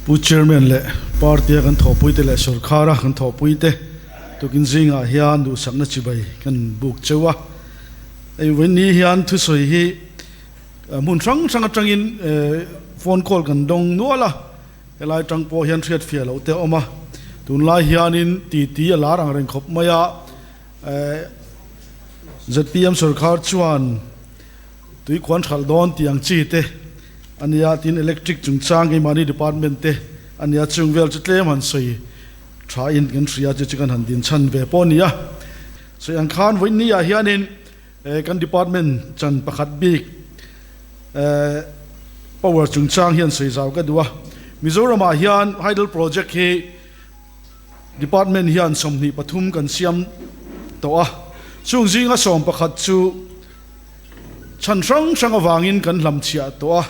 Pu Chairman leh Party a kan thawhpuite leh Sorkar a kan thawhpuite tukin zingah hian duhsakna chibai kan buk cheu a. Hei vawiin hian thusawi hi hmun hrang hrang atangin phone call kan dawng nual a, helai tang pawh hian hriatfiah loh te a awm a. Tunlai hianin titi a lar ang reng khawp mai a, zpm sorkar chuan tui khuan hralh dawn tih ang chi te a nia, tin electric chungchang keimahni department te a nia, chung vel chu tlem han sawi tha in kan hria chu chu kan han din chhan ve pawh a ni a. Sawi ang khan vawiin ni ah hianin kan department chan pakhat bik power chungchang hian sawi zau ka duh a, Mizoram ah hian hydel project hi Department hian 23 kan siam tawh a, chung zinga 11 chu chhan hrang hrang avangin kan hlamchhiah tawh a.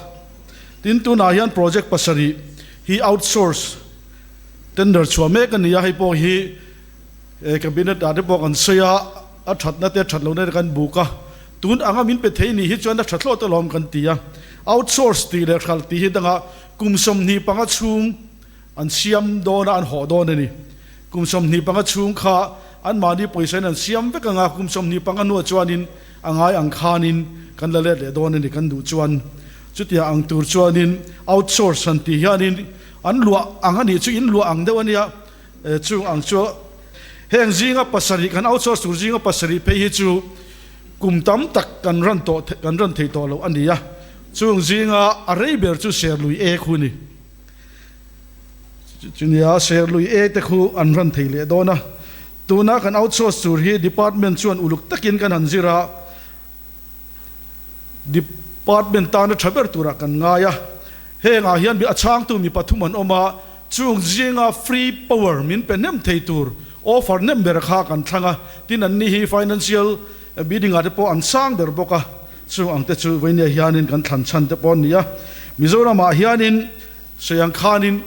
Tin, tunah hian project pasarih hi outsource tender chhuah mek a ni a, hei pawh hi Cabinet ah te pawh kan sawi a, a thatna te a that lohna te kan buk a, tun anga min pe thei nih hi chuan a tha thlawt alawm kan ti a. Outsource tih leh hralh tih hi dangah kum 25 chhung An siam dawn a, an hawh dawn a ni. Kum 25 chhung kha anmahni pawisa in an siam vek ang a, kum 25 hnuah chuanin a ngai ang khanin kan la let leh dawn a ni kan duh chuan. Chutiang ang tur chuanin outsource han tih hianin an luah ang a nih chu in luah ang deuh a nia, chung ang chu heng zinga pasarih kan outsource tur zinga pasarih phei hi chu kum tam tak kan ran tawh kan ran thei tawh loh a ni a, chung zinga a rei ber chu Serlui E khu a ni. Chunia Serlui E te khu an ran thei leh dawn a, tuna kan outsource tur hi department chuan uluk takin kan han zir a, department tana tha ber turah kan ngai a, hengah hian a chhangtu mi pathum an awm a, chung zinga free power min pe hnem thei tur offer hnem ber kha kan thlang a, tin anni hi financial bidding ah te pawh an sang ber bawk a. Chung ang te chu Vainia hianin kan thlan chhan te pawh an ni a. Mizoramah hianin Seiang khanin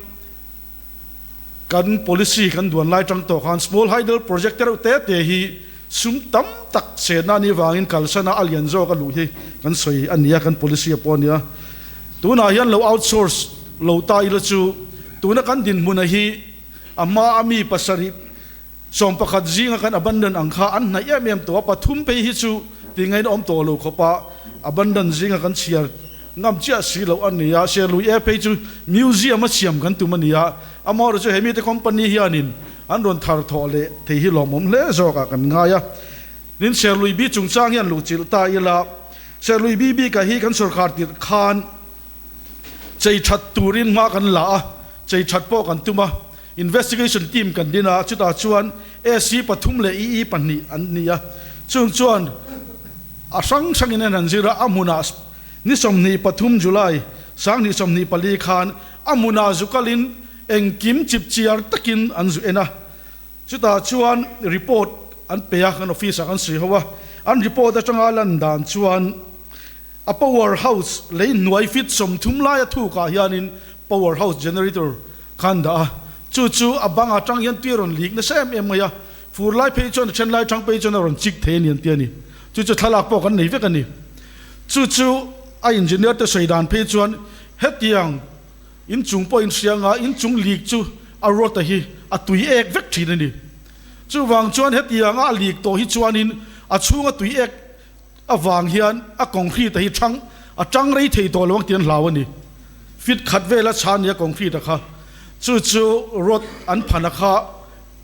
kan policy kan duan lai tang tawh khan Small Hydel Project te reuh te te hi sum tam tak chenna anih vangin kalsana a lian zawk a luh hi kan sawi a ni a, kan policy a pawh a ni a. Tunah hian lo outsource lo ta ila chu tuna kan dinhmuna hi a hma a mi pasarih 11 zinga kan abandon ang kha an hnaih em em tawh a, pathum phei hi chu ti ngain awm tawh lo khawp a, abandon zinga kan chhiar ngam chiah si loh a ni a, Serlui e phei chu museum a siam kan tum a ni a, amaherawhchu chu he mite company hianin an rawn thar thawh leh thei hi lawmawm hle zawkah kan ngai a. Tin, Serlui bi chungchang hian luhchilh ta ila, Serlui bi bikah hi kan sawrkar tirh khan chei that turin hma kan la a, chei that pawh kan tum a, Investigation team kan din a, chutah chuan AC pathum leh EE pahnih an ni a, chung chuan a hrang hrangin an han zir a, a hmunah ni 23 July 2024 khan a hmunah zu kalin engkim chipchiar takin an zu en a, chutah chuan report an pe a, kan office ah kan sawi ho a, an report atanga lan dan chuan a power house lei hnuai feet 30 laia thukah hianin power house generator Khan dah a, chu chu a bang atang hian tui a rawn lik nasa em em mai a, fur lai phei chuan a then lai thang phei chuan a rawn chik thei a ni an ti a ni. Chu chu thlalak pawh kan nei vek a ni. Chu chu a engineer te sawi dan phei chuan hetiang inchung pawh inhria anga inchung lik chu a rota hi a tui ek vek thin a ni. Chuvang chuan hetianga a lik tawh hi chuanin a chhunga tui ek avang hian a concrete a hi thang a tang rei thei tawh lo ang tih an hlau a ni. Feet khat vela chhan a ni a concrete a kha. Chu chu rod an phan a kha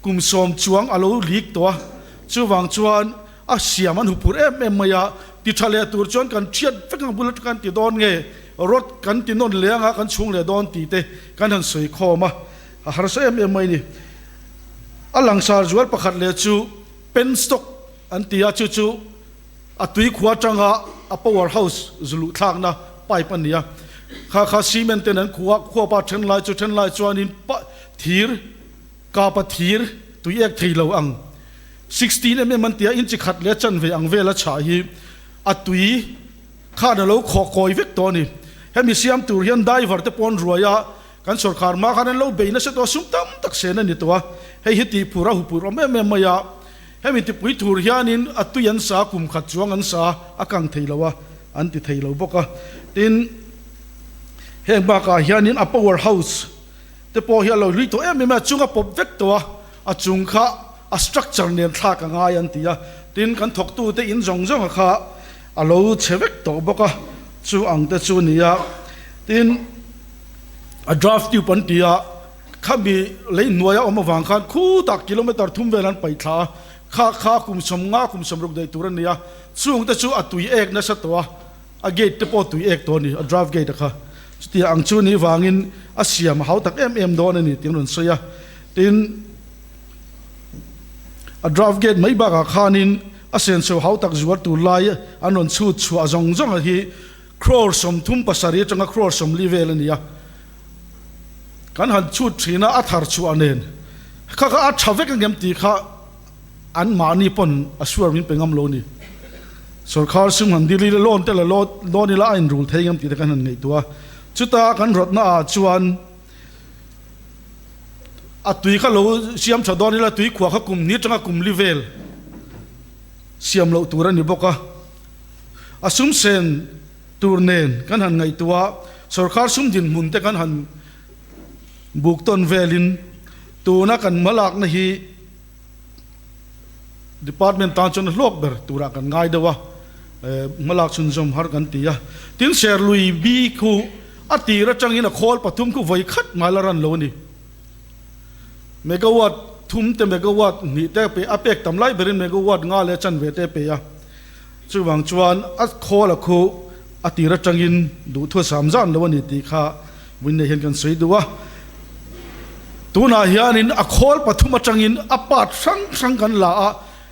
kum sawm chuang a lo leak tawh a, chuvang chuan a siam an hupur em em mai a, ti tha leh tur chuan kan thiat vek ang bul atang kan ti dawn nge rod kan ti nawn leh anga kan chhung leh dawn tih te kan han sawi khawm a, a harsa em em mai a ni. A langsar zual pakhat leh chu penstock An ti a, chu chu a tui khua atanga a power house zu luh thlakna pipe a ni a. Kha kha cement ten an khuh a, khuapa then lai chu then lai chuanin pa thir kapa thir tui ek thei lo ang 16 mm an ti a, inchi khat leh a chanve ang vela chhah hi a tui khan a lo khawh kawi vek tawh a ni. Hemi siam tur hian diver te pawh an ruai a, kan sawrkar hma khan an lo bei nasa tawh a, sum tam tak sen a ni tawh a, hei hi tihphur a hupur awm em em mai a. Hemi tipui thur hianin a tui an sa, kum khat chuang an sa a kang thei lo a, an ti thei lo bawk a. Tin, heng bakah hianin a power house te pawh hi a lo hlui tawh em em a, a chung a pawp vek tawh a, a chung kha a structure nen thlak a ngai an ti a, tin kan thawktute in zawng zawng a kha a lo chhe vek tawh bawk a, chu ang te chu a ni a, tin a draft tube an ti a, khami lei hnuaia awm avang khan khutah kilometer thum vel an paih thla a, kha kha kum 50 kum 60 daih tur a ni a, chung te chu a tui ek nasa tawh a, a gate te pawh tui ek tawh a ni, a draft gate a kha chutia ang chu ni vangin a siam a hau tak em em dawn a ni tih an rawn sawi a, tin. A draft gate mai bakah khanin a senso hau tak zual tur lai an rawn chhut chhuah zawng zawng hi crore 37 atanga crore 40 vel a ni a. Kan han chhut thin a, a thar chhuah nen kha kha a tha vek angem tih kha an mahni pawn a sure min pe ngam lo a ni. Sorkar sum han dil ila loan te la loan ila a inrul thei ngam tih te kan han ngaihtuah a. Chuta kan rawtna ah chuan A tui kha lo siam tha dawn ila tui khuah kha kum hnih atanga kum li vel siam loh tur a ni bawk a. A sum sen tur nen kan han ngaihtuah a, sorkar sum dinhmun te kan han buk tawn velin tuna kan hmalakna hi department tan chuan a hlawk ber turah kan ngai deuh a, hmalak chhunzawm har kan ti a. Tin, Serlui bi khu a tir atangin a khawl pathum khu vawi khat ngai la ran lo a ni. Megawatt thum te megawatt hnih te pe a pek tam lai berin megawatt nga leh chanve te pe a. Chuvang chuan a khawl a khu a tir atangin duhthua sam zan lo a ni tih kha Winley hian kan sawi duh a. Tunah hianin a khawl pathum atangin a part hrang hrang kan la a,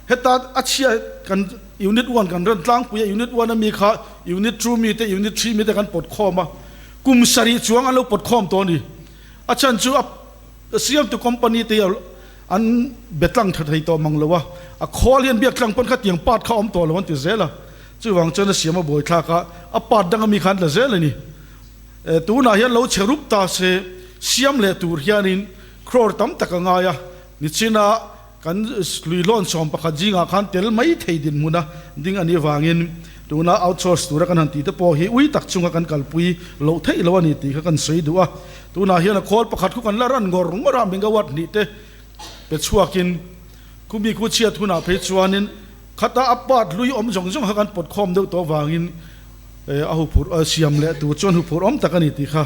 heta a chhia kan unit one kan rawn tlangpui a, unit one ami kha unit two mi te unit three mi te kan pawt khawm a, kum sarih chuang an lo pawt khawm tawh a ni. A chhan chu a siamtu company te hi an be tlang tha thei tawh mang lo a, a khawl hian biak tlang pawn khatiang part kha a awm tawh lo an ti zel a, chuvang chuan a siam a buaithlak a, a part dang ami kha an la zel a ni. Tunah hian lo chhe rup ta se siam leh tur hianin crore tam tak a ngai a, nichina kan lui hlawn 11 zingah khan tel mai thei dinhmuna ding a nih avangin tuna outsource tura kan han tih te pawh hi ui tak chunga kan kalpui loh theih lo a ni tih kha kan sawi duh a. Tunah hian a khawl pakhat khu kan la ran ngawr ngawr a, megawatt hnih te pe chhuakin khumi khu chhiat hunah phei chuanin khata a part hlui awm zawng zawng kha kan pawt khawm deuh tawh avangin A huphurh siam leh tur chuan huphurh awm tak a ni tih kha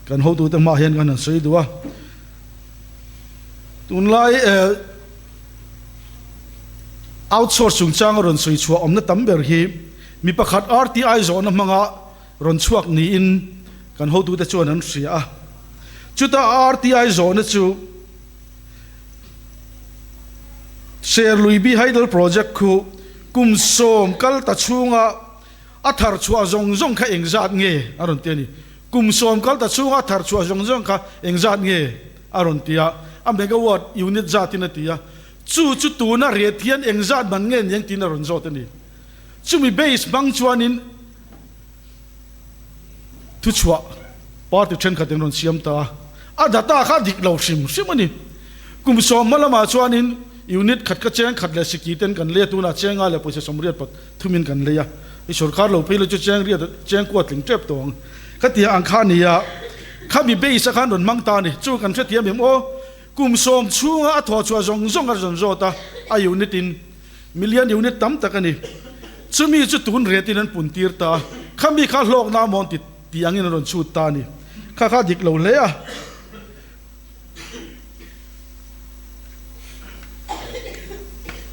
kan hotute hmaah hian kan han sawi duh a. Tunlai outsource chungchanga rawn sawi chhuah awmna tam ber hi mi pakhat RTI zawhna hmanga rawn chhuak niin kan hotute chuan an hria a. Chuta RTI zawhna chu Serlui Bi Hydel Project khu kum 10 kal ta chhunga A thar chhuah zawng zawng kha engzat nge? a rawn ti a ni. Kum 10 kal ta chhunga a thar chhuah zawng zawng kha engzat nge? a rawn ti a, a megawatt unit zatin a ti a. Chu chu tuna rate hian engzat man nge niang tiin a rawn zawt a ni. Chumi base hmang chuanin thuchhuah party thenkhat in rawn siam ta a, a data kha a dik lo hrim hrim a ni. Kum 10 hma lamah chuanin unit khat kha cheng khat leh siki ten kan lei a, tunah chenga leh pawisa 83 in kan lei a, i sorkar lo phei lo chu cheng riat cheng kua tling tep tawh ang ka ti ang kha a ni a, khami base a khan rawn hmang ta a ni, chu kan hrethiam em aw, kum 10 chhunga a thawh chhuah zawng zawng a rawn zawt a, a unit in million unit tam tak a ni, chumi chu tun rate in an pun tir ta a, khami kha hlawkna a mawn ti tih angin an rawn chhut ta a ni, kha kha dik lo hle a.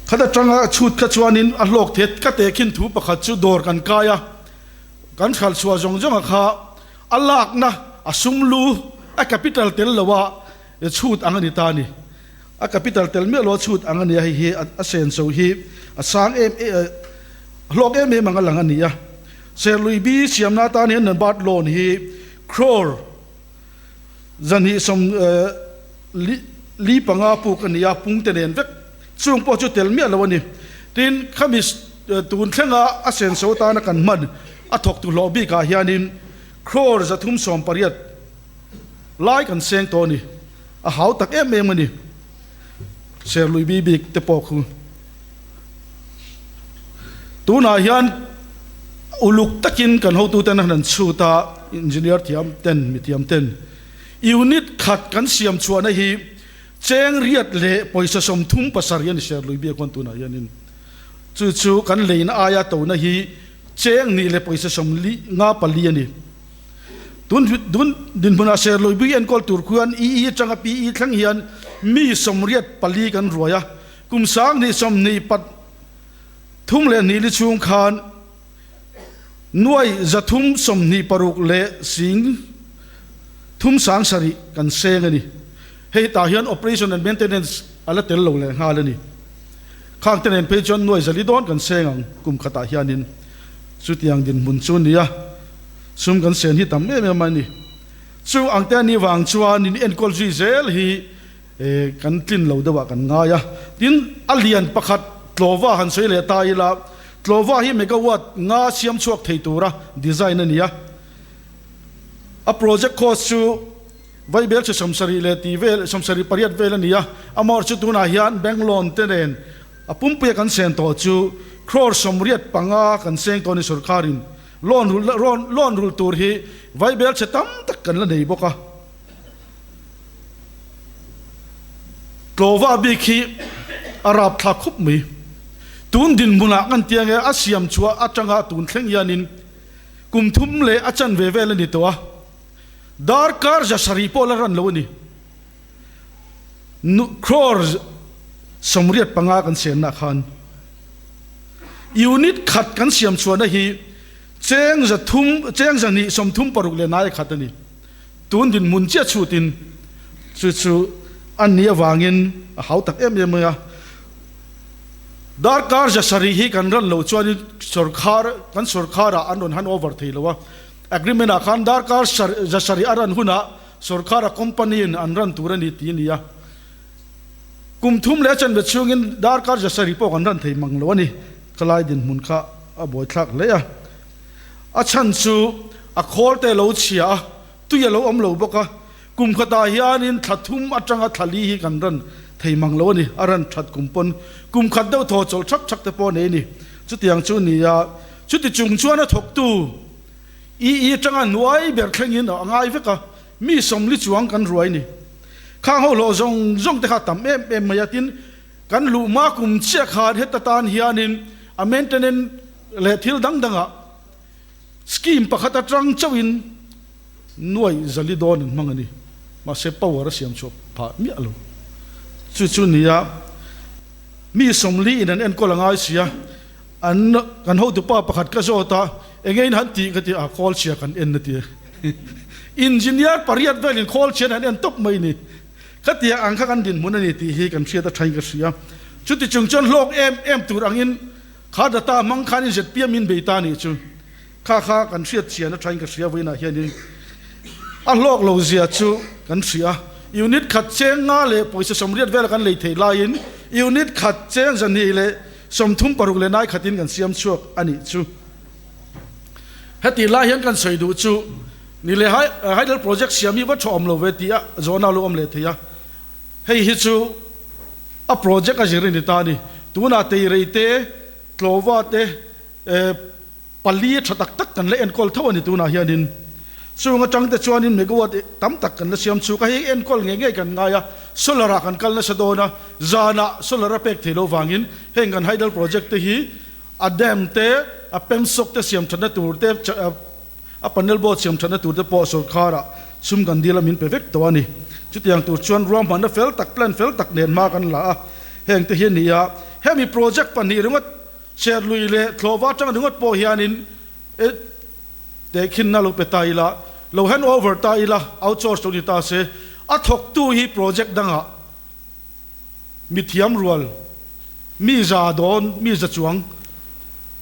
Khat atanga chhut kha chuanin a hlawk thet ka tehkhin thu pakhat chu dawr kan kai a, kan hralh chhuah zawng zawnga kha a lakna a sum lu a capital tel lo a chhut ang a ni ta a ni. A capital tel miah lo a chhut ang a ni a, hei hi a senso hi a sang em em hlawk em em ang a lang a ni a. Serlui bi siamna atan hian Nambard loan hi crore 245 puk a ni a, pungte nen vek chung pawh chu tel miah lo a ni. Tin, khami tun thlenga a senso atana kan hman a thawktu hlawh bikah hianin crore 318 lai kan seng tawh a ni. A hau tak em em a ni. Serlui bi bik te pawh khu tunah hian uluk takin kan hotuten an han chhut a, engineer thiam ten, mi thiam ten. Unit khat kan siam chhuahna hi cheng riat leh pawisa 37 a ni Serlui biak huan tunah hianin chu chu kan leina aia tona hi cheng hnih leh pawisa 54 a ni. Tun tun dinhmunah Serlui bik enkawl tur khuan EE atanga PE thleng hian mi 84 kan ruai a, kum 20 23 li chhung khan Nuai 326 leh sing thum sang sarih kan seng a ni. Hei tah hian operation and maintenance a la tel lo leh nghal a ni. Khang te nen phei chuan nuai zali dawn kan seng ang kum khatah hianin chutiang dinhmun chu nia sum kan sen hi tam em em a ni. Chu ang te a nih vang chuanin enkawl zui zel hi kan tlin lo deuhah kan ngai a. Tin, a lian pakhat Tlawva han sawi leh ta ila, Tlawva hi megawatt nga siam chhuak thei tura design a ni a. A project cost chu vaibel che 70 leh tih vel, 78 vel a ni a. Amawr chu tunah hian bank loan te nen a pumpuia kan sen tawh chu crore 85 kan seng tawh a ni sorkarin loan rulh loan rulh tur hi vaibel che tam tak kan la nei bawk a. Tlawva bik hi a rapthlak khawp mai. Tun dinhmunah kan tia nge a siam chhuah atanga tun thleng hianin kum thum leh a chanve vel a ni tawh a, darkar 700 pawh la ran lo a ni. Crore 85 kan siamna khan unit khat kan siam chhuahna hi cheng 300, cheng 236 leh nai khat a ni. Tun dinhmun chiah chhutin chu chu a ni avangin a hau tak em em mai a. Darkar 700 hi kan ran loh chuanin sawrkhar kan sawrkharah an rawn hand over thei lo a. Agreement ah khan darkar 700 a ran hunah sawrkhara company in an ran tur a ni tih a ni a. Kum thum leh a chanve chhungin darkar 700 pawh kan ran thei mang lo a ni. Khalai dinhmun kha a buaithlak hle a. A chhan chu a khawl te lo chhia a, tui a lo awm lo bawk a, kum khatah hianin thla thum atanga thla li hi kan ran thei mang lo a ni, a ran that kum pawn kum khat deuh thaw chawlh thak thak te pawh nei a ni. Chutiang chu ni a, chuti chung chuan a thawktu i i atanga hnuai ber thlengin a ngai vek a, mi 40 chuang kan ruai ni. Khang ho hlawh zawng zawng te kha a tam em em mai a, tin kan luh hma kum chiah khan heta tan hianin a maintenance leh thil dang dangah scheme pakhat atang chauhin nuai zali dawn an hmang a ni. Mahse power a siam chhuah phah miah lo. Chu chu nia mi 40 in an enkawl a ngai sia, an kan hotupa pakhat ka zawt a, enge in han tih ka ti a, khawl chhia kan en a ti. Engineer pariat velin khawl chhian an en tawp mai ni. Khatiang ang kha kan dinhmun a ni tih hi kan hriat a thain ka hria. Chuti chung chuan hlawk em em tur angin Kha data hmang khan in ZPM in bei ta nih chu kha kha kan hriat chian a thain ka hria vawiinah hianin a hlawk lo zia chu kan hria. Unit khat cheng nga leh pawisa 80 vela kan lei thei laiin unit khat cheng 236 khatin kan siam chhuak a nih chu. Heti lai hian kan sawi duh chu ni leh hydel project siam hi va tha awm lo ve tih a zawhna lo awm leh thei a, hei hi chu A project a zir a ni ta a ni. Tunah Teirei te, Tlawva te, pali tha tak tak kan la enkawl tho a ni tunah hianin. Chung atang te chuanin megawatt tam tak kan la siam chhuk a, hei enkawl ngei ngei kan ngai a, solar ah kan kal nasa dawn a, zanah solar a pek thei lo vangin heng kan hydel project te hi a dam te, a penstock te siam thatna tur te, A panel board siam thatna turte pawh sorkharah sum kan dil a min pe vek tawh a ni. Chutiang tur chuan ruahmanna fel tak, plan fel tak nen hma kan la a, heng te hi a ni a. Hemi project pahnih ringawt, Serlui leh Thlawhva atang ringawt pawh hianin e tehkhinna lo pe ta ila, lo hand over ta ila, outsource lo ni ta se, a thawktu hi project dangah mithiam rual, mi za dawn, mi za chuang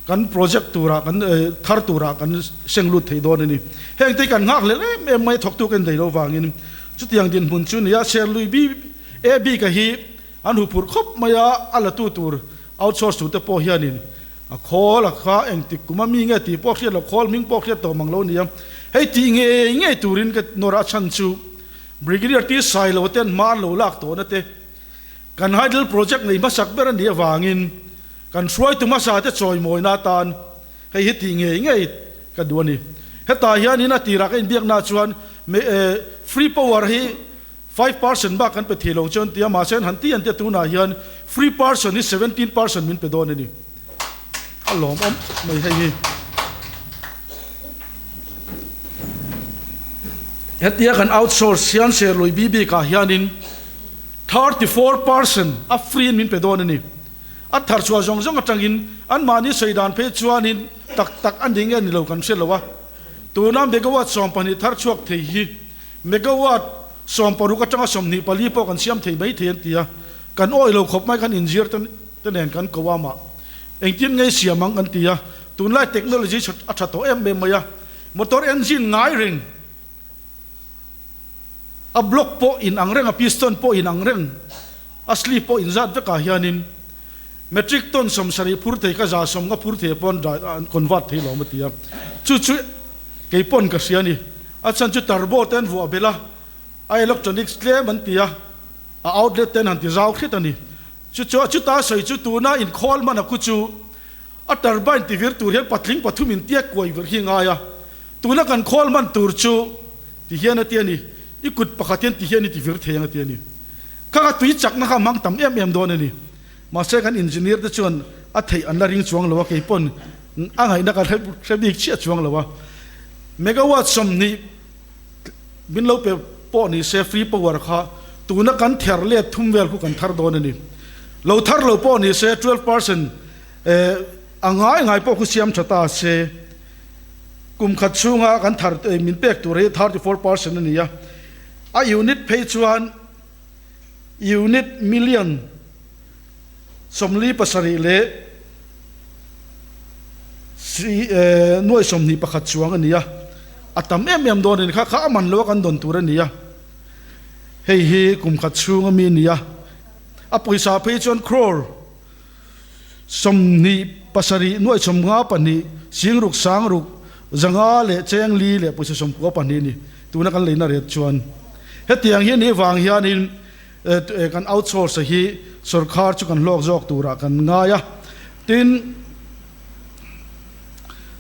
kan project turah kan thar turah kan seng lut thei dawn a ni. Heng te kan nghak hlel em em mai thawktu kan nei lo vangin chutiang dinhmun chu nia Serlui B A bika hi an huphurh khawp mai a, a latu tur outsource tur te pawh hianin a khawl a kha engtik kum a mi nge tih pawh hriat loh khawl hming pawh hriat tawh mang lo nia. Hei tih ngei ngei turin ka nawr a chhan chu Brigadier T Sailo ten hma an lo lak tawhna te kan hydel project nei hmasak ber a nih avangin kan hruaitu hmasa te chawimawina atan hei hi tih ngei ngei ka duh a ni. Hetah hianin a tirah ka inbiaknaah chuan free power hi 5% bak kan pe thei lo chuan tia mahse an han ti an tia tunah hian free person hi 17% min pe dawn a ni. A lawmawm khawp mai hei hi. Hetia kan outsource hian Serlui bik ah hianin 34% a free in min pe dawn a ni. A thar chhuah zawng zawng atangin anmahni sawi dan phei chuanin tak tak a ni nge ni lo kan hre lo a. Tuna megawatt 12 thar chhuak thei hi megawatt 16 atanga 24 pawh kan siam thei mai thei an ti a. Kan awih lo khawp mai kan inzir te te nen kan ko a mah engtin nge siam ang kan ti a. Tunlai technology a tha tawh em em mai a. Motor engine ngai reng a block pawh in ang reng a piston pawh in ang reng a sleeve pawh in zat vekah hianin metric ton 70 phur thei ka 150 phur thei pawn an convert thei lo a ti a. Chu chu kei pawn ka hria a ni. A chhan chu turbo te an vuah belh a, a electronics tlem an ti a, a outlet te an han ti zau hret a ni. Chu chu chuta sawi chu tuna inkhawl hman a khu chu a turbine ti vir tur hian patling pathum in tiak kuai vir hi ngai a, tuna kan khawl hman tur chu ti hian a ti a ni, i kut pakhat hian ti hian i ti vir thei ang a ti a ni. Kha ka tui chakna kha hmang tam em em dawn a ni. Mahse kan engineer te chuan a theih an la ring chuang lo a, kei pawn a ngaihna ka hre bik chiah chuang lo a. Megawatt 20 min lo pe pawh ni se free power kha tuna kan ther let thum vel khu kan thar dawn a ni. Lo thar lo pawh ni se 12% a ngai ngai pawh khu siam tha ta se kum khat chhunga kan thar min pek tur hi 34% a ni a. A unit phei chuan unit million 47 leh 21 chuang a ni a, a tam em em dawn a ni kha, kha a man lo a kan dawn tur a ni a, hei hi kum khat chhung ami a ni a, a pawisa phei chuan crore 27 52 sing ruk sang ruk 500 leh cheng li leh pawisa 92 a ni, tuna kan leina ret chuan hetiang hi a nih vang hianin kan outsource hi sorkar chu kan hlawk zawk turah kan ngai a, tin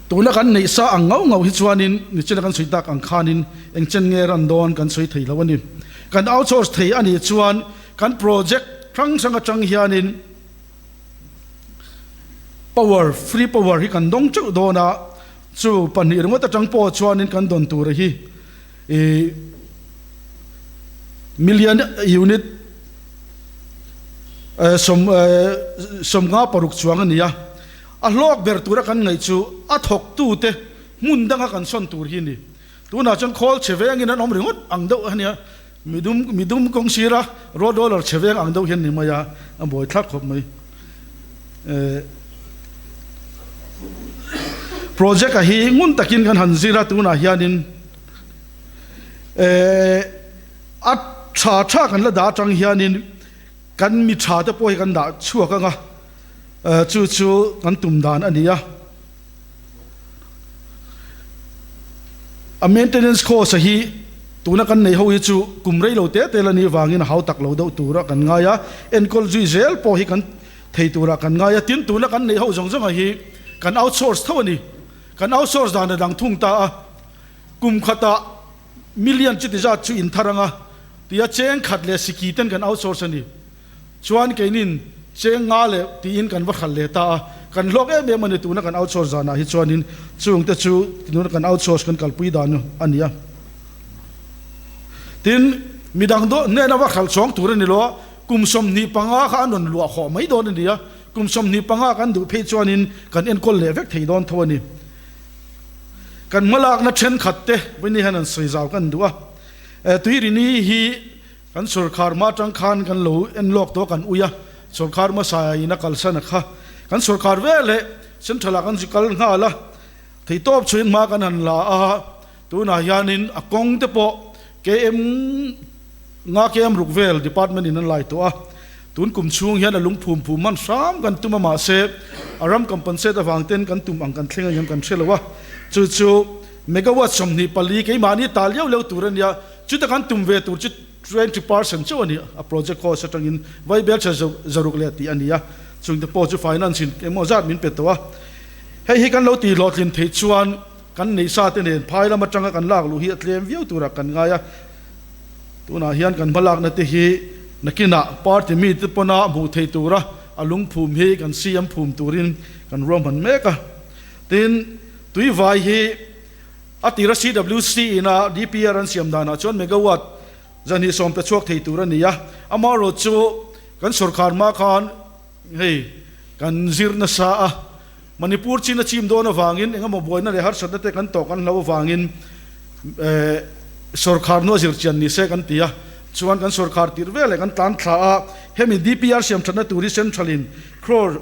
tuna kan neih sa ang ngau ngau hi chuanin nichina kan sawi tak ang khanin eng chen nge ran dawn kan sawi thei lo a ni. Kan outsource thei a nih chuan kan project hrang hrang atang hianin power, free power hi kan dawng teuh dawn a, chu pahnih ringawt atang pawh chuanin kan dawn tur hi ih million unit 56 chuang a ni a, a hlawk ber tura kan ngaih chu a thawktute hmun danga kan sawn tur hi a ni. Tunah chuan khawl chhe vengin an awm ringawt ang deuh a nia, midum midum kawng sira road roller chhe veng ang deuh hian ni mai a, a buai thlak khawp mai. Project a hi ngun takin kan han zir a tunah hianin a tha tha kan la dah atang hianin kan mi tha te pawh hi kan dah chhuak anga chu chu kan tum dan a ni a. A maintenance cost a hi tuna kan nei ho hi chu kum rei lo te te la ni vangin a hau tak lo deuh tura kan ngai a, enkawl zui zel pawh hi kan thei tura kan ngai a, tin tuna kan neih ho zawng zawng a hi kan outsource tho a ni. Kan outsource dan a dang thung ta a, kum khatah million chuti zat chu in thar anga tia cheng khat leh siki ten kan outsource a ni. Chuan keinin cheng nga leh tiin kan va hralh leh ta a, kan hlawk em em a ni tuna kan outsource zanah hi chuanin chungte chu tuna kan outsource kan kalpui dan a ni a. Tin, midang hnena va hralh chhawng tur a ni lo a, kum 25 kha an rawn luah khawh mai dawn a ni a, kum 25 kan duh phei chuanin kan enkawl leh vek thei dawn tho a ni. Kan hmalakna thenkhat te vawiin hian an sawi zau kan duh a, Tuirini hi Kan sawrkhar hma atang khan kan lo en lawk tawh kan ui a, sawrkhar hmasa in a kalsan a kha. Kan sawrkhar vel leh central ah kan zu kal nghal a, theitawp chhuin hma kan han la a, tunah hianin a kawng te pawh KM nga KM ruk vel department in an lai tawh a, tun kum chhung hian a lung phum phum hman hram kan tum a mahse a ram compensate avang ten kan tum ang kan thleng ang em kan hre lo a, chu chu megawatt 24 keimahni ta liau liau tur a nia. Chuta kan tum ve tur chu 20% chauh a ni a, project cost atangin vaibel tha zaruk leh tih a ni a, chungte pawh chu finance in engmaw zat min pe tawh a. Hei hi kan lo tih hlawhtlin theih chuan kan neih sa te nen phai lam atanga kan lak luh hi a tlem viau turah kan ngai a. Tunah hian kan hmalakna te hi nakinah party mite pawna hmuh theih tura a lungphum hi kan CM phum turin kan ruahman mek a. Tin, tuivai hi a tira CWC ina DPR an siam danah chuan megawatt zahnih sawm pe chhuak thei tur a ni a. Amaherawhchu kan sorkar hma khan hei kan zir nasa a, Manipur chin a chim dawn avangin engemaw buaina leh harsatna te kan tawh kan hlo avangin sorkar hnu a zir chian ni se kan ti a, chuan kan sorkar tirh veleh kan tlan thla a, hemi DPR siam thatna tur hi Central in crore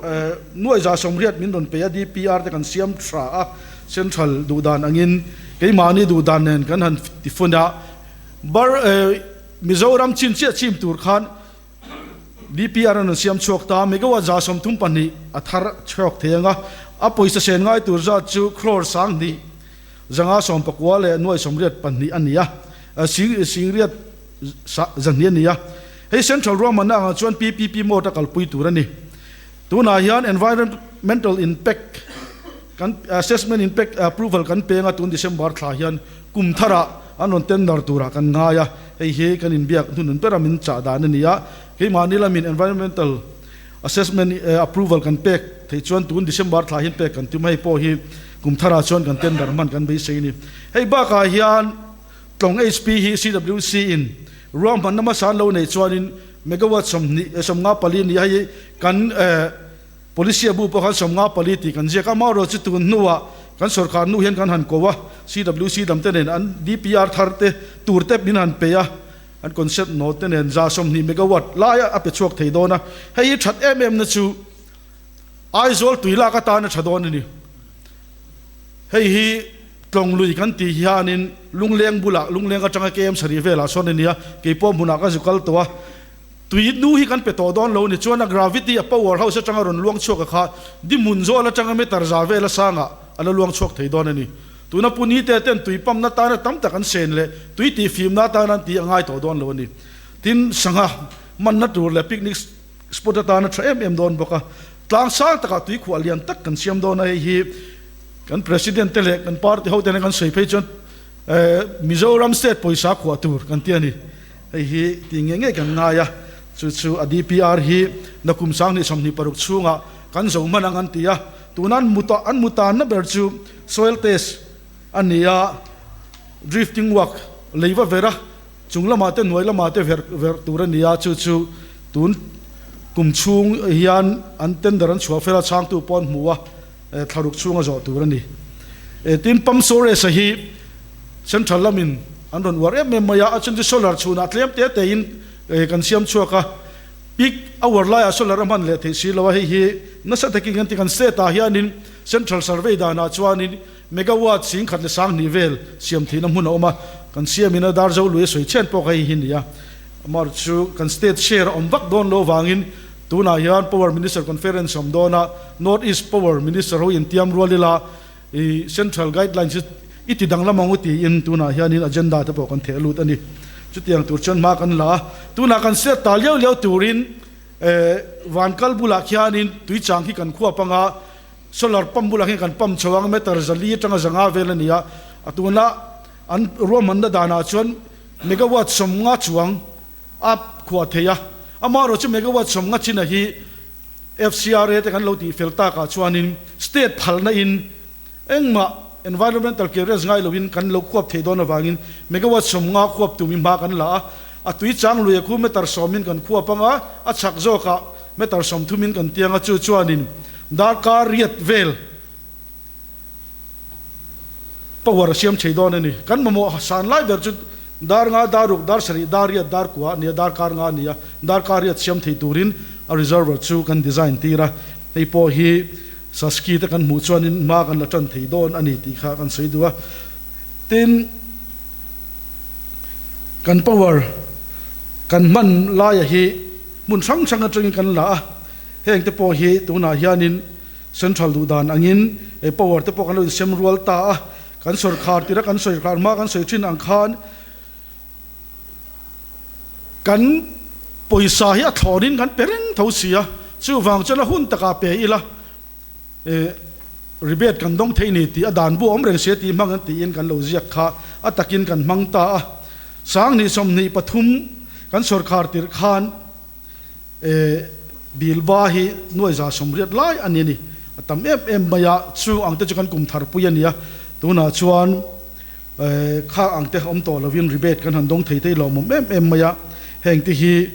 nuaih 180 min rawn pe a, DPR te kan siam tha a, Central duhdan angin keimahni duhdan nen kan han tifun a, bar Mizoram chin chiah chim tur khan DPR an rawn siam chhuak ta, megawatt 32 a thar chhuak thei ang a, a pawisa sen ngai tur zat chu crore 10,000 590 leh nuai 84 a ni a, sing riat 200 a ni a. Hei Central ruahmanna angah chuan PPP mode a kalpui tur a ni. Tunah hian Environmental Impact kan Assessment Impact Approval kan peng a, tun December thla hian kum tharah an rawn tender turah kan ngai a, hei hi kan inbiak hnunun bera min chah dan a ni a, keimahni lamin Environmental Assessment Approval kan pek theih chuan tun December thla hian pek kan tum a, hei pawh hi kum tharah chuan kan tender hman kan beisei a ni. Hei bakah hian Tlawng HP hi CWC in ruahmanna hmasa an lo neih chuanin megawatt 20 54 ni a, hei kan Policy a bu pawh khan 54 tih kan ziak a, amaherawh chu tun hnuah kan sorkar nu hian kan han ko a, CWC dam te nen an DPR thar te tur te min han pe a, an concept note te nen 120 megawatt lai a pe chhuak thei dawn a, hei hi that em em na chu Aizawl tui lak atan a tha dawn a ni. Hei hi Tlawng lui kan tih hianin Lungleng bulah Lungleng atanga KM sarih velah sawn a nia, keipawh hmunah ka zu kal tawh a, Tui nu hi kan pe tawh dawn lo ni chuan a gravity a power house atanga rawn luang chhuak a kha dihmun zawl atanga meter za vel a sangah a la luang chhuak thei dawn a ni. Tuna Puni te ten tui pump na tana tam tak an sen leh tui tih fim na atana an tih a ngai tawh dawn lo a ni. Tin, sangha manna tur leh picnic spot atana tha em em dawn bawk a, tlang sang takah tui khuah lian tak kan siam dawn a, hei hi kan President te leh kan party ho tena kan sawi phei chuan Mizoram state pawisa khuah tur kan ti a ni. Hei hi tih ngei ngei kan ngai a, chu chu a DPR hi nakum 2026 chhungah kan zo hman ang an ti a, tuna an mu an mu tanna ber chu soil test a ni a, drifting work lei va ver a, chung lamah te hnuai lamah te ver ver tur a ni a, chu chu tun kum chhung hian an tender an chhuah fel a, chhangtu pawh an hmu a, thlaruk chhunga zawh tur a ni. Tin, pump storage-a hi central lamin an rawn uar em em mai a, a chhan chu solar chhunah tlem te tein kan siam chhuak a, peak hour laiah solar a hman leh theih si lo a, hei hi nasa takin kan ti kan state ah hianin central survey danah chuanin megawatt 10,000 leh 2000 vel siam theihna hmun a awm a, kan siamin a dar zo lui a sawi chhen pawh kha hei hi ni a, amaherawhchu chu kan state share a awm vak dawn lo avangin Tunah hian Power Minister Conference awm dawn a, North East Power Minister ho intiam rual ila i Central Guidelines hi i ti danglam ang u tiin tunah hianin agenda te pawh kan theh lut a ni. Chutiang tur chuan hma kan la a, tunah kan set ta liau liau turin van kal bulah khianin tuichang hi kan khuap ang a, solar pump bulah khian kan pump chho ang, meter 400 atanga 500 vel a ni a, a tuna an ruahmanna danah chuan megawatt 50 chuang a khuah thei a, amaherawh chu megawatt 50 china hi FCRA te kan lo tih fel takah chuanin state phalna in engmah environmental clearance ngai loin kan lo khuap thei dawn avangin megawatt 50 khuap tum i hma kan la a, a tui chang lui a khu meter 10 in kan khuap ang a, a chhak zawkah meter 30 in kan tiang a, chu chuanin darkar riat vel power a siam thei dawn a ni. Kan mamawh san lai ber chu dar nga, dar ruk, dar sarih, dar riat, dar kua a ni a, dar kar nga a ni a, dar kar riat siam thei turin a reservoir chu kan design tir a. Hei pawh hi Saski te kan hmuh chuanin hma kan la tan thei dawn a ni tih kha kan sawi duh a. Tin, kan power kan hman laia hi hmun hrang hrang atangin kan la a, heng te pawh hi tunah hianin Central duh dan angin ei power te pawh kan lo insem rual ta a, kan sawrkhar tira kan sawrkhar hma kan sawi thin ang khan kan pawisa hi a thlawnin kan pe reng tho si a, chuvang chuan a hun takah pe ila eh rebate kan dawng thei ni tih a dan bu a awm reng sia tih hmang an tiin kan lo ziak kha a takin kan hmang ta a. 2023 kan sawrkhar tirh khan bill ba hi nuai 180 lai a ni a ni. A tam em em mai a, chung ang te chu kan kum thar pui a ni a, tunah chuan kha ang te awm tawh lovin rebate kan han dawng thei te hi lawmawm em em mai a, heng te hi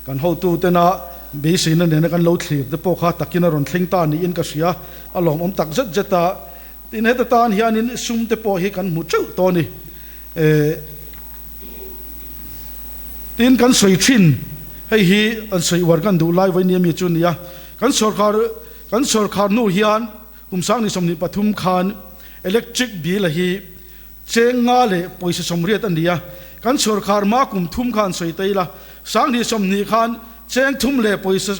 kan hotu tena beiseina nena kan lo thlir te pawh kha takin a rawn thleng ta niin ka hria, a lawmawm tak zet zet a. Tin, heta tan hianin sum te pawh hi kan hmu teuh tawh a ni. Tin, kan sawi thin, hei hi an sawi uar kan duh lai vawinia mi chu a ni a, kan sawrkar kan sawrkhar hnu hian kum 2023 khan electric bill a hi cheng nga leh pawisa 80 a ni a, kan sawrkhar hma kum thum khan sawi ta ila, 2020 khan cheng thum leh pawisa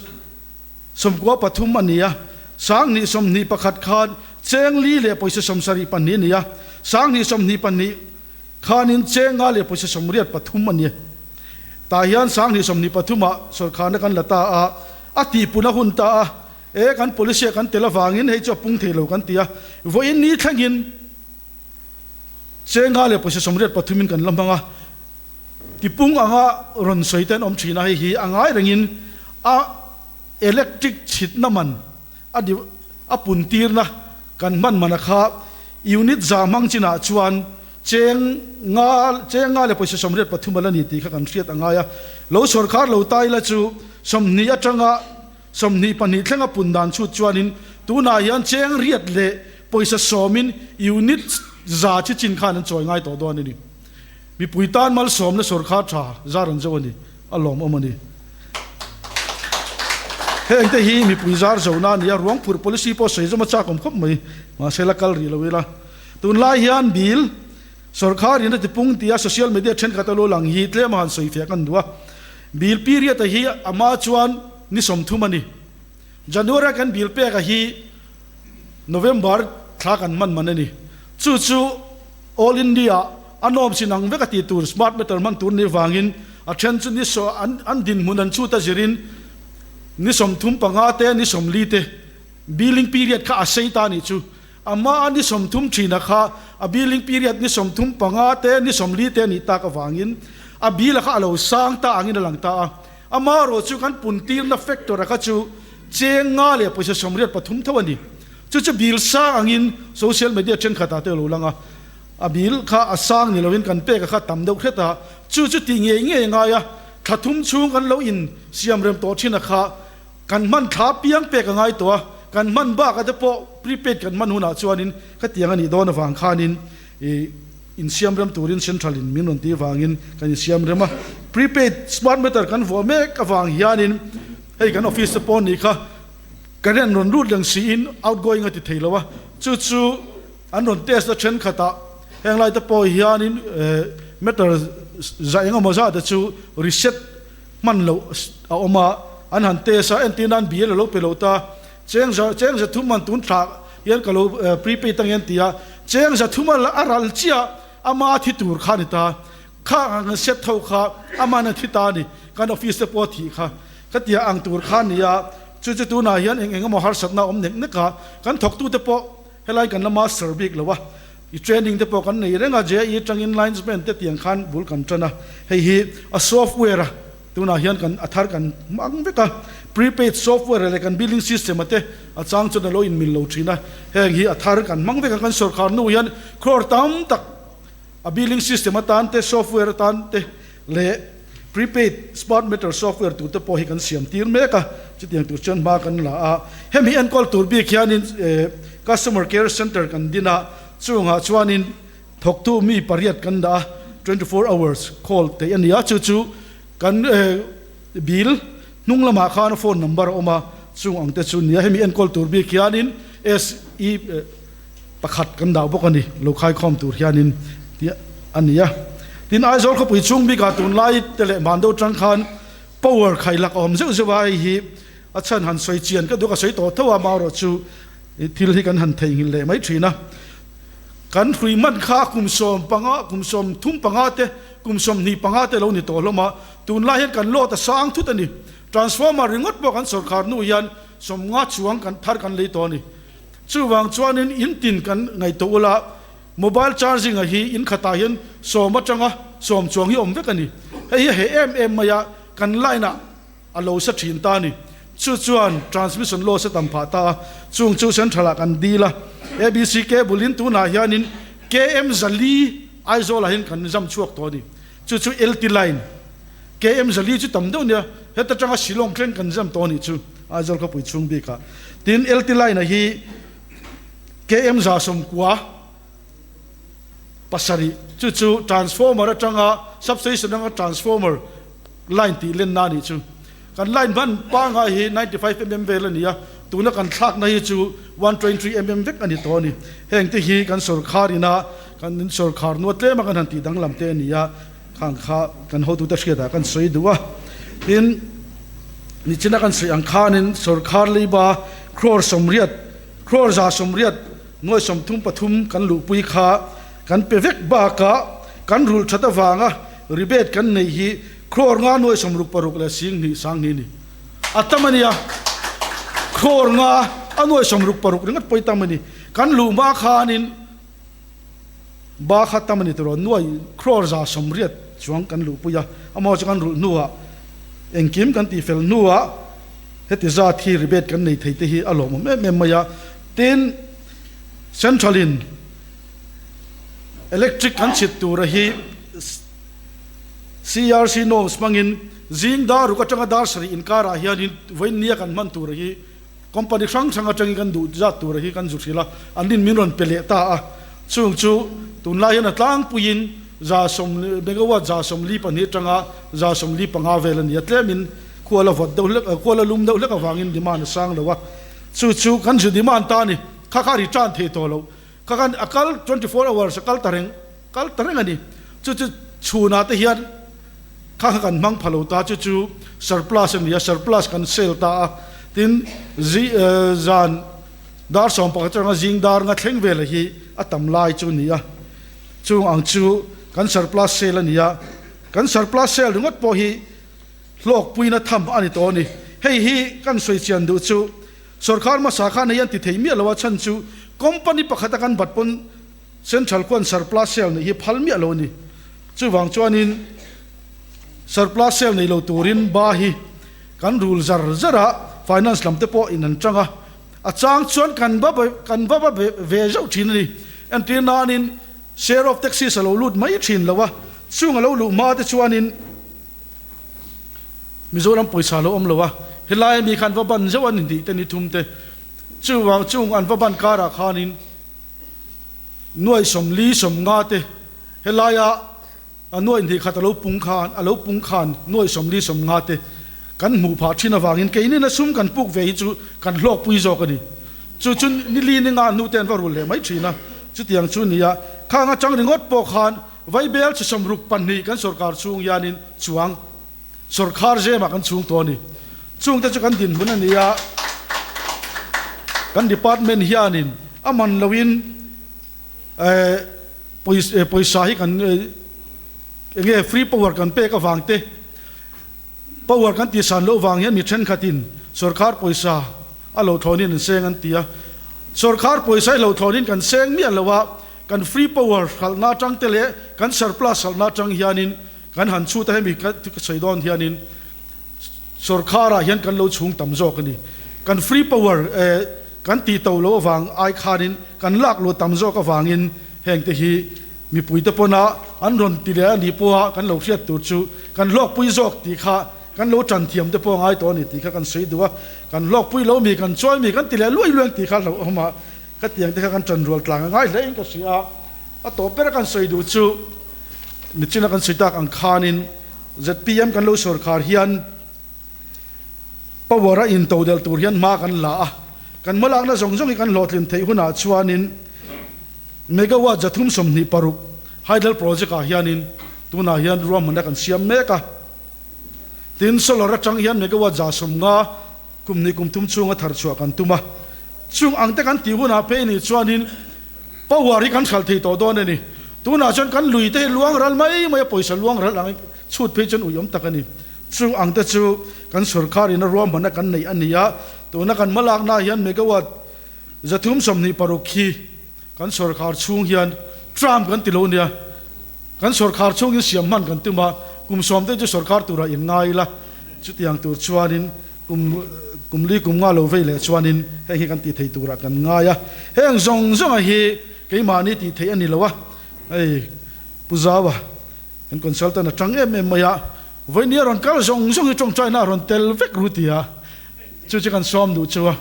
93 a ni a, 2021 khan cheng li leh pawisa 72 a ni a, 2022 khanin cheng nga leh pawisa 83 a ni. Tah hian 2023 ah sawrkharna kan la ta a, a tihpun a hun ta a, e kan policy a kan tel avangin hei chu a pung thei lo kan ti a, vawiin ni thlengin cheng nga leh pawisa 83 in kan la hmang a. Tipung anga rawn sawi te an awm thin a, hei hi a ngai rengin a electric chhitna man a di a pun tirna kan hman man a kha unit za hmang chinah chuan cheng nga cheng nga leh pawisa 83 a la ni tih kha kan hriat a ngai a. Lo sawrkhar lo tai la chu 20 atanga 22 thlenga pun dan chhut chuanin tunah hian cheng riat leh pawisa sawmin unit za chi chin khan an chawi ngai tawh dawn a ni. Mipui tan malsawmna sawrkhar tha zar an zo a ni, a lawmawm a ni. Heng te hi mipui zar zona a ni a, ruang phurh policy pawh sawi zawm a chak awm khawp mai, mahse la kal rih lo ila. Tunlai hian bill sawrkhar in a tipung tia social media thenkhat a lo lang hi tlem a han sawi fiah kan duh a. Bill period a hi a hma chuan ni 30 a ni. January a kan bill pek a hi November thla kan hman man a ni. Chu chu All India a nawm sin ang vek a tih tur smart meter hman tur nih vangin a then chu ni an an dinhmun an chhut a zirin ni 35 te ni 40 te billing period kha a sei ta nih chu. A hma a ni 30 thina kha a billing period ni 35 te ni 40 te nih tak avangin a bill a kha a lo sang ta angin a lang ta a. Amaherawh chu kan puntirna factor a kha chu cheng nga leh pawisa 83 tho a ni. Chu chu bill sang angin social media thenkhatah te a lo lang a, a bill kha a sang ni loin kan pek a kha tam deuh hret a, chu chu tih ngei ngei a ngai a, thla thum chhung kan lo in siam rem tawh thin a kha kan hman thla piang pek a ngai tawh a, kan hman bak a te pawh prepaid kan hman hunah chuanin khatiang a nih dawn avang khanin ih insiam rem turin central in min rawn tih avangin kan insiam rem a, prepaid smart meter kan vuah mek avang hianin hei kan office te pawh nih kha. Current rawn lut reng siin outgoing a ti thei lo a, chu chu an rawn test a thenkhatah heng lai te pawh hianin meter za eng emaw zat te chu reset hman loh a awm a, an han test a, entir nan bill a lo pe lo ta, cheng za cheng za thum man tun thlah hian ka lo prepaid ang hian ti a, cheng za thum a ral chiah ama thi tur kha a ni ta, kha ang an set tho kha aman a thi ta a ni, kan office te pawh a thih kha. Ka tia ang tur kha a ni a, chu chu tunah hian eng eng emaw harsatna a awm nek nek a, kan thawktute pawh helai kan la master bik lo a, i training te pawh kan nei reng a, JE atangin linesman te tiang khan bul kan tan a, hei hi a software a tunah hian kan a thar kan hmang vek a, prepaid software leh kan billing system a te a chang chuan a lo inmil lo thin a, heng hi a thar kan hmang vek a, kan sawrkhar nu hian crore tam tak a billing system atan te software atan te leh prepaid smart meter software tur te pawh hi kan siam tir mek a, chutiang tur chuan hma kan la a. Hemi enkawl tur bik hianin customer care center kan din a, chungah chuanin thawktu mi pariat kan dah a, 24 hours call theih a ni a, chu chu kan bill hnung lamah khan phone number a awm a, chung ang te chu nia. Hemi enkawl tur bik hianin SE pakhat kan dah bawk a ni, lo khaikhawm tur hianin tih a ni a. Tin, Aizawl khawpui chhung bikah tunlai te leh hman deuh atang khan power khailak a awm zeuh zeuh a, hei hi a chhan han sawi chian ka duh ka sawi tawh tho a, amaherawh chu thil hi kan han theihnghilh leh mai thin a. Kan hrui hman kha kum 15, kum 35 te, kum 25 te lo ni tawh hlawm a, tunlai hian kan load a sang thut a ni. Transformer ringawt pawh kan sawrkhar hnu hian 50 chuang kan thar kan lei tawh a ni. Chuvang chuanin in tin kan ngaihtuah ula, mobile charging a hi in khatah hian sawm atanga. sawm chuang hi awm vek a ni. Hei hi a heh em em mai a, kan line ah a lo sa thin ta a ni. Chu chuan transmission loss a tam phah ta a, chung chu central ah kan deal a. ABC cable in tunah hianin KM 400 Aizawl ah hian kan zam chhuak tawh a ni. Chu chu LT line KM 400 chu tam deuh nia, heta tanga Shillong thleng kan zam tawh a nih chu Aizawl khawpui chhung bikah. Tin LT line ah hi KM 197 chu chu transformer atanga substation atanga transformer line tih lenna a nih chu. Kan line hman pangngai hi 95 mm vel a ni a, tuna kan thlakna hi chu 123 mm vek a ni tawh a ni. Heng te hi kan sawrkhar ina kan sawrkhar nua tlema kan han tih danglam te a ni a, khang kha kan hotute hriatah kan sawi duh a. Tin, nichina kan sawi ang khanin sawrkhar leiba crore 80, crore 180, nuai 33 kan luhpui kha kan pe vek bakah kan rulh that avanga rebate kan nei hi Crore nga nuai 66 leh 2000 sanghnih ni. A tam a nia. Crore nga a nuai 66 ringawt pawh i tam a ni. Kan luh hma khanin ba kha tam a ni tiraw nuai crore 180 chuang kan luhpui a. Amaw chu kan rulh hnuah engkim kan tihfel hnuah heti zat hi rebate kan nei thei te hi a lawmawm em em mai a. Tin, Central in electric kan chhit tura hi CRC norms hmangin zing dar ruk atanga dar sarih inkarah hianin vawiin nia kan hman tura hi company hrang hrang atangin kan duh zat tura hi kan zu hrilh a, an rin min rawn pe leh ta a. Chung chu tunlai hian a tlangpuiin 140 megawatt 42 atanga 45 vel a ni a, tlemin khual a vawt deuh hlek khual a lum deuh hlek avangin demand a sang lo a, chu chu kan zu demand ta a ni. Kha kha return thei tawh loh, kha khan a kal 24 hours a kal ta reng. Kal ta reng a ni. Chu chu chhunah te hian kha kha kan hmang pha lo ta, chu chu surplus a ni a, surplus kan sale ta a. Tin, zi zan dar 11 atanga zing dar nga thleng vela hi a tam lai chu a ni a. Chung ang chu kan surplus sale a ni a. Kan surplus sale ringawt pawh hi hlawkpuina tham a ni tawh a ni. Hei hi kan sawi chian duh chu sorkar hmasa khan hei an ti thei miah lo a, chhan chu company pakhata kan bat pawn Central khuan surplus sale neih hi phal miah lo a ni. Chuvang chuanin surplus sale nei lo turin ba hi kan rul zar zar a, finance lam te pawh in an chang a. A chang chuan kan va kan va va ve zauh thin a ni. Entir nanin share of taxis a lo lut mai thin lo a, chung a lo luh hma te chuanin Mizoram pawisa a lo awm lo a, helai ami khan va ban zauh a ni tih te ni thum te. Chuvang chung an va ban karah khanin Nuai 40 50 te helaia a nuai hnih khat a lo pung khan a lo pung khan nuai 40 50 te kan hmuh phah thin avangin keini na sum kan puk ve hi chu kan hlawkpui zawk a ni. Chu chu nili ni nga hnu te an va rul leh mai thin a, chutiang chu nia khang atang ringawt pawh khan Vaibel chi 62 kan sorkar chhung hianin chuang sorkar zemah kan chhung tawh a ni. Chungte chu kan dinhmun a ni a, kan department hianin a man loin pawisa hi kan enge free power kan pek avang te, power kan tihsan loh vang hian mi thenkhatin sorkar pawisa a lo thlawnin an seng an ti a. Sorkar pawisa hi lo thlawnin kan seng miah lo a, kan free power hralhna atang te leh kan surplus hralhna atang hianin Kan han chhut a hemi ka sawi dawn hianin sorkharah hian kan lo chhung tam zawk a ni. Kan free power kan tih to loh avang ai khanin kan lak luh tam zawk avangin hengte hi mipuite pawna an rawn ti leh a nih pawha kan lo hriat tur chu kan hlawkpui zawk tih kha kan lo tan thiam te pawh a ngai tawh a ni tih kha kan sawi duh a. Kan hlawkpui lo mi kan chuai mi kan ti leh luai luai ang tih kha hlauhawm a ka tiang te kha kan tan rual tlang a ngai hle in ka hria a. A tawp bera kan sawi duh chu Nichina kan sawi tak ang khanin zpm kan lo sorkar hian power a intodelh tur hian hma kan la a, kan hmalakna zawng zawng hi kan hlawhtlin theih hunah chuanin megawatt 326 hydel project ah hianin tunah hian ruahmanna kan siam mek a, tin solar atang hian megawatt 150 kum hnih kum thum chhunga thar chhuah kan tum a, chung ang te kan tih hunah phei nih chuanin Power hi kan hralh thei tawh dawn a ni. Tunah chuan kan lui te hi luang ral mai mai a, pawisa luang ral ang chhut phei chuan ui awm tak a ni. Chung ang te chu kan sorkar in a ruahmanna kan neih a ni a, tuna kan hmalakna hian megawatt 326 khi kan sorkar chhung hian tram kan ti lo nia. Kan sawrkhar chhungin siam hman kan tum a, kum sawmte chu sawrkhar turah in ngai ila, chutiang tur chuanin kum kum li kum nga lo vei leh chuanin heng hi kan tih thei turah kan ngai a. Heng zawng zawnga hi keimahni tih theih a ni lo a, hei Pu Zaua kan consultant a tang em em mai a, vawinia rawn kal zawng zawng hi tawngtaina a rawn tel vek ru tia chu chu kan sawm duh chu a.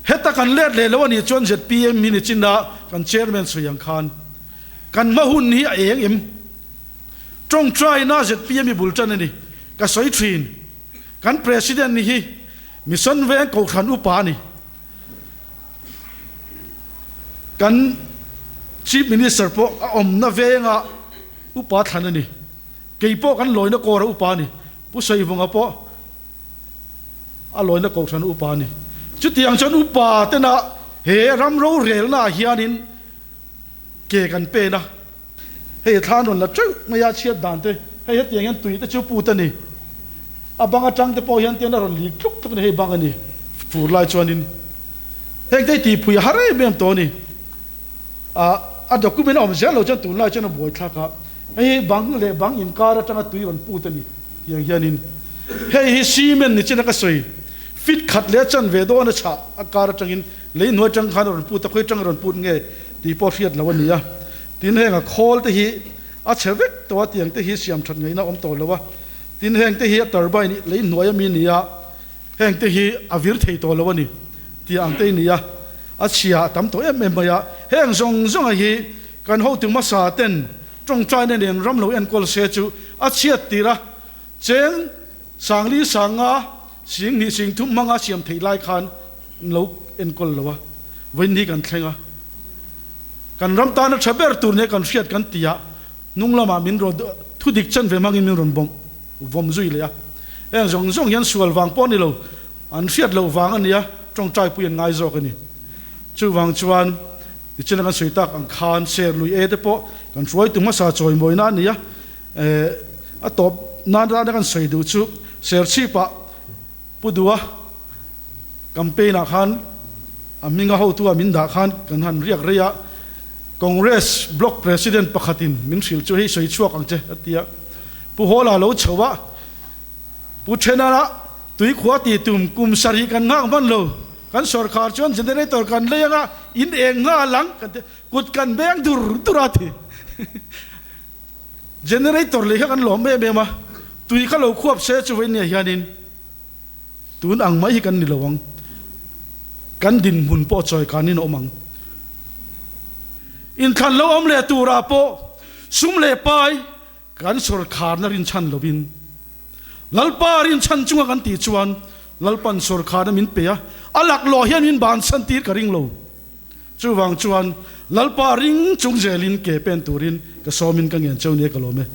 Heta kan let leh lo a nih chuan zpm hi ni chin a kan chairman sawi ang khan kan hma hun hi a eng em? Tawngtaina zpm hi bul tan a ni, ka sawi thin. Kan president hi Mission Veng Kohhran upa a ni. Kan Chief Minister pawh a awmna venga upa thlan a ni. Kei pawh kan lawina kawra upa a ni. Pu Saivunga pawh a lawina kohhran upa a ni. Chutiang chuan upa tena he ram rorelnaah hianin ke kan pen a. Hei thlan rawn la teuh mai a chhiat dan te, hei hetiang hian tui te chu put a ni. A bang atang te pawh hian tian a rawn lik tluk tluk a ni, hei bang a ni fur lai chuanin heng te hi tih phui a har em em tawh a ni. Ah a document a awm zel lo chuan tunlai chuan a buai thlak a, hei hi bang leh bang inkar atanga tui rawn put a ni tiang hianin hei hi cement ni chin a ka sawi fit khat leh a chanve dawn a chhah a kar atangin lei hnuai atang khan a rawn put a, khawi atang a rawn put nge tih pawh hriat loh a ni a. Tin, heng a khawl te hi a chhe vek tawh a, tiang te hi siam that ngaihna a awm tawh lo a. Tin, heng te hi a turbine lei hnuai ami ni a, heng te hi a vir thei tawh lo a ni tih ang te hi ni a, a chhia a tam tawh em em mai a. Heng zawng zawnga hi kan hotu hmasa ten tawngtaina nen ram lo enkawl se chu a chhiat tir a, cheng sangli sanga sing hnih sing thum hmanga siam theih lai khan an lo enkawl lo a, vawiin hi kan thleng a, kan ram tana tha ber tur nia kan hriat kan ti a, hnung lamah min rawn thu dik chan ve hmangin min rawn bawm vawm zui leh a, heng zawng zawng hian sual vang pawh a ni lo, an hriat loh vang a nia, tawngtai pui an ngai zawk a ni. Chuvang chuan tichina kan sawi tak ang khan ser lui e te pawh kan hruaitu hmasa chawimawina a ni a, a tawp nan rana kan sawi duh chu Serchhip-ah Pu Dua campaign ah khan a hminga hotu ah min dah khan kan han riak rei a, Congress block president pakhatin min hrilh chu hei sawi chhuak ang che a ti a, Pu Hawla lo chho a, Pu Thenara tuikhua ti tum kum sarih kan nghak hman lo, kan sawrkhar chuan generator kan lei anga in eng nghal ang kan ti a, kut kan beng dur dur a ti. Generator lei kha kan lawm em em a, tui kha lo khuap se chu vawiin nia hianin tun ang mai hi kan ni lo ang, kan dinhmun pawh chawi kanin a awm ang. Inthlan lo awm leh turah pawh sum leh pai kan sawrkharna rinchhan lovin Lalpa rinchhan chunga kan tih chuan Lalpan sawrkharna min pe a, a laklawh hian min bansan tir ka ring lo. Chuvang chuan Lalpa ring chung zelin ke pen turin ka sawmin ka ngen cheu nia ka lawm e.